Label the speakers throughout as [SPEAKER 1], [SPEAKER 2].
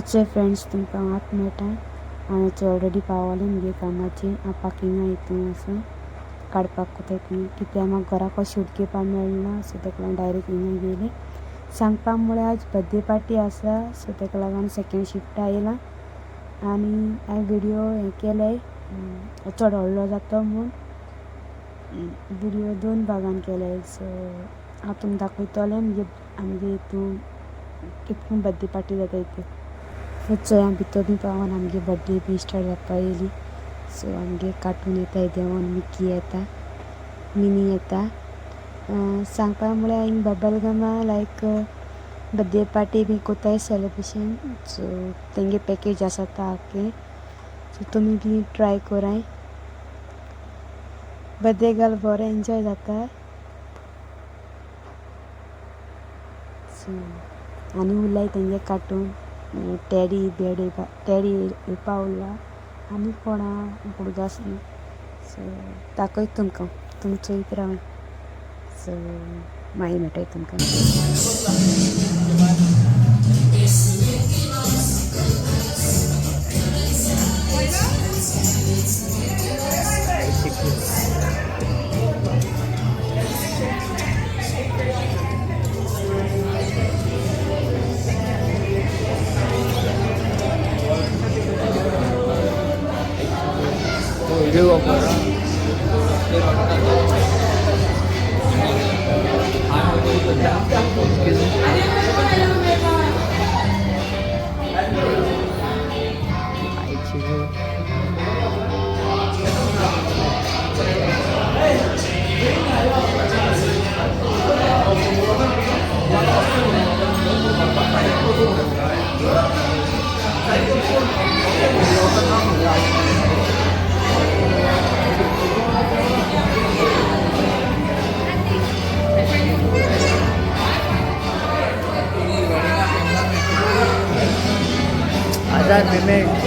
[SPEAKER 1] चोय फ्रेंड्स तुमकां आतां मेळटा. हांव ऑलरेडी पावलें मुगे कामाचेर. हांव पार्किंगा हितून आसा काडपाक कोताय कित्याक म्हाका घराक शूट घेवपाक मेळना, सो ताका लागून डायरेक्ट हिंगा गेलें. सांगपा म्हळ्यार आज बर्थडे पार्टी आसा, सो ताका लागून सेकेंड शिफ्टा येयलां आनी हांवें व्हिडियो हें केलें चड व्हडलो जाता म्हूण व्हिडियो दोन भागान केले. सो हांव तुमकां दाखयतलें मुगे आमगे हितून कितको बर्थडे पार्टी जाता ती. चोय हांव भितर बी पावोन आमगे बर्थडे बी स्टार्ट जावपा येयली. सो आमगे कार्टून येताय देंवोन, मिकी येता, मिनी येता. सांगपा म्हळ्यार हिंग बबल गमा लायक बर्थडे पार्टी बी कोताय सेलिब्रेशन, सो तेंगे पॅकेज आसा तो आख्खें. सो तुमी बी ट्राय कोराय. बर्थडे गर्ल बरें एन्जॉय जाता. सो आनी उरलाय तेंगे कार्टून टॅडी बेड टॅडी येवपा उरला आनी कोणा उडगास न्हू. सो दाखयता तुमकां, तुमी चोयत राव. सो मागीर मेळटाय तुमकां.
[SPEAKER 2] आधार पेमेंट.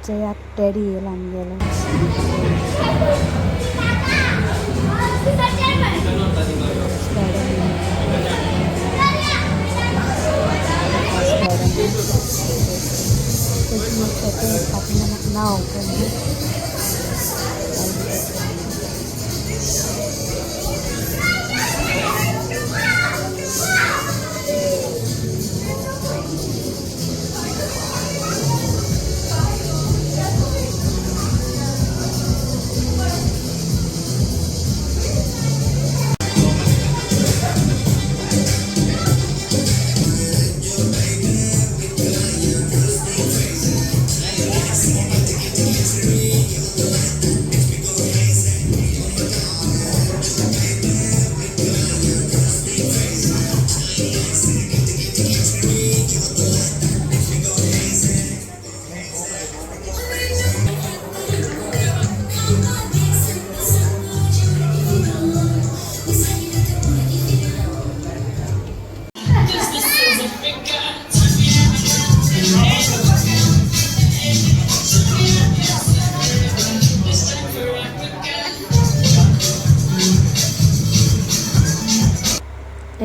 [SPEAKER 1] चोयात टॅडी येयला आमगेलो. स्पायडरमॅन स्पायडरमॅन तेजें कार्टुना म्हाका नांव खबर ना.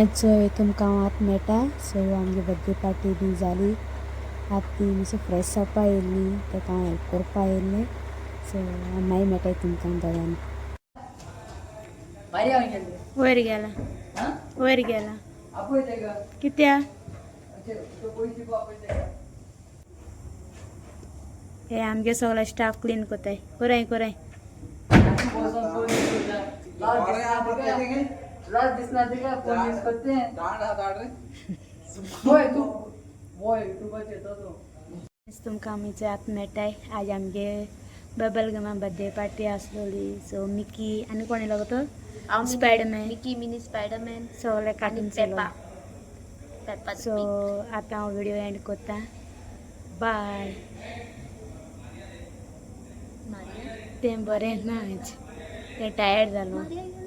[SPEAKER 1] चोय तुमकां हांव आतां मेळटा. सो आमगे बड्डे पार्टी बी जाली. आतां ती मातशें फ्रेश जावपा येयल्ली, ताका हांव हेल्प करपा येयल्लें. सो मागीर मेळटाय तुमकां दोगांनी. वयर गेला, वयर गेला. कित्या हे आमगे सगळो स्टाफ क्लीन कोताय. कोराय कोराय. तुमकां आमी आतां मेळटाय. आज आमगे बबल गमा बर्थडे पार्टी आसलेली. सो मिकी आनी कोण येयलो गो तो? स्पायडरमॅन.
[SPEAKER 3] Mickey, mini Spider-Man.
[SPEAKER 1] सगळे कार्टून.
[SPEAKER 3] Peppa, Peppa.
[SPEAKER 1] सो आतां हांव व्हिडियो एंड करता. बाय.
[SPEAKER 3] मारिया.
[SPEAKER 1] तें बरें ना आज, तें टायर्ड जालो.
[SPEAKER 3] मारिया.